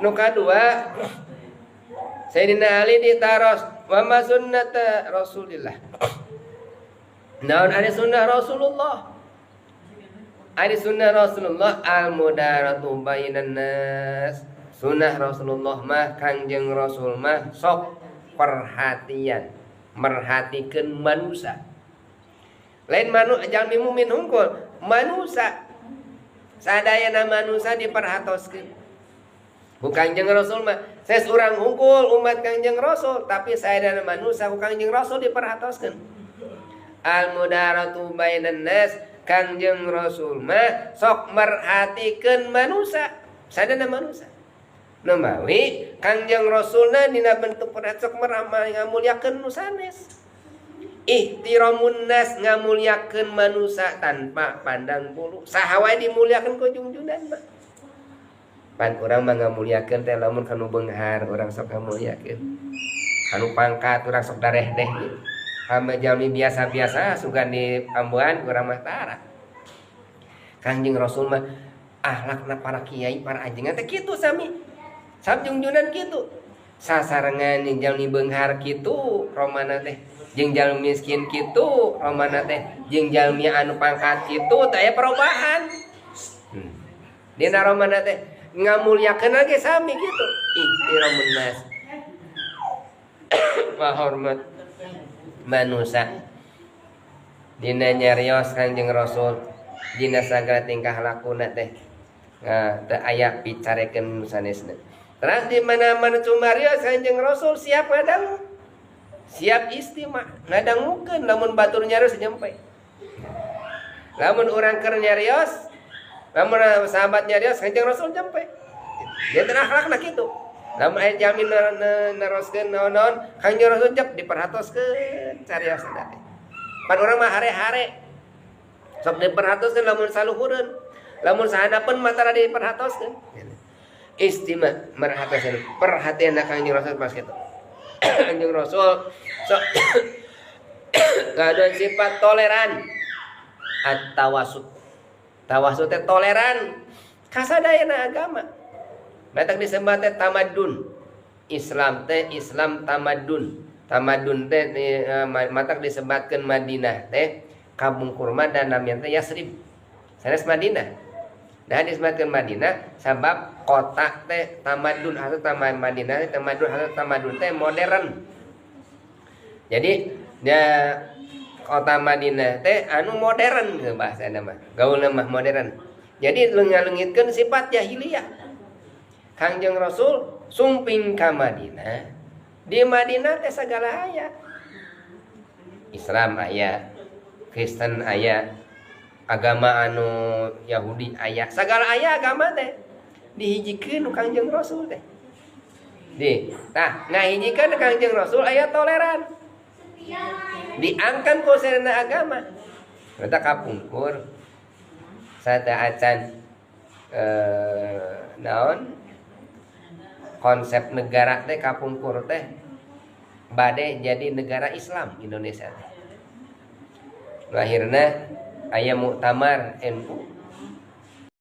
Nu kadua Sayyidina Ali ditaros wa ma sunnata Rasulillah. Naon ari sunnah Rasulullah? Ari sunnah Rasulullah al mudaratu bainan nas. Sunnah Rasulullah mah Kangjeng Rasul mah sok perhatian, merhatikeun manusia. Lain manu jalmi mukmin hungkul, manusia. Sadayana manusia diperhatoskeun. Ku Kangjeng Rasul mah sanes urang hungkul umat Kangjeng Rasul, tapi sadayana manusia ku Kangjeng Rasul diperhatoskeun. Al mudaratu bainan nas, Kangjeng Rasul mah sok merhatikeun manusia, sadayana manusia. Namawi Kangjeng Rasulna dina bentuk perhat sok meramah ngamulyakeun nu sanes. Ihtiramun nas ngamulyakeun manusia tanpa pandang bulu. Saha wae dimulyakeun ku junjunan mah. Pan urang mah ngamulyakeun teh lamun kanu beunghar urang sok ngamulyakeun. Kanu pangkat urang sok darehdeh gitu. Hama jalmi biasa-biasa sugan di ambuan urang mah tara. Kangjeng Rasul mah akhlakna para kiai, para ajengan teh kitu sami. Samjungjunan kitu. Sasarengan jeung jalmi beunghar kitu romana teh. Jeung jalmi miskin kitu romana teh. Jeung jalmi anu pangkat kitu teh aya perubahan. Dina romana teh ngamulyakeun lagi sami kitu. Ihtiramun nas. Mahormat manusia. Dina nyarios Kangjeng Rasul dina sagala tingkah lakuna teh. Nah, teu aya picarekeun sanesna. Terus di mana-mana cumarios Kangjeng Rasul siap ngadangu. Siap istima ngadangukeun lamun batur nyarios nyampe. Lamun urang keur nyarios, lamun sahabat nyarios Kangjeng Rasul nyampe. Dia teh akhlakna kitu. Lamun aya jalmi neroskeun naon-naon Kangjeng Rasul jep diperhatoskeun cariosna teh. Pan urang mah hare-hare. Sok diperhatoskeun lamun saluhureun. Lamun sahanapeun mah tara diperhatoskeun. Istima merhatoskeun perhatian Kangjeng Rasul pas kitu. Kangjeng Rasul sok gaduhan sifat toleran at-tawasud. Tawasud teh toleran kasadayana agama. Batak disebat teh tamadun. Islam teh Islam tamadun. Tamadun teh matak disebatkeun Madinah teh kabungkur mah dan namanya teh Yasrib. Sanes Madinah. Nah disebutkan Madinah sabab kota teh tamadun atau taman Madinah teh tamadun atau tamadun teh modern. Jadi dia kota Madinah teh anu modern bahasana mah. Gaulna mah modern. Jadi ngalengitkeun sifat jahiliyah. Kangjeng Rasul sumping ka Madinah. Di Madinah teh sagala aya. Islam aya, Kristen aya, agama anu Yahudi aya, sagala aya agama teh dihijikeun ku Kangjeng Rasul teh. Di, tah ngahijikeun Kangjeng Rasul aya toleran. Diangkan ku sarana agama. Eta kapungkur sada acan naon konsep negara teh kapungkur teh bade jadi negara Islam Indonesia teh. Akhirna aya muktamar NU.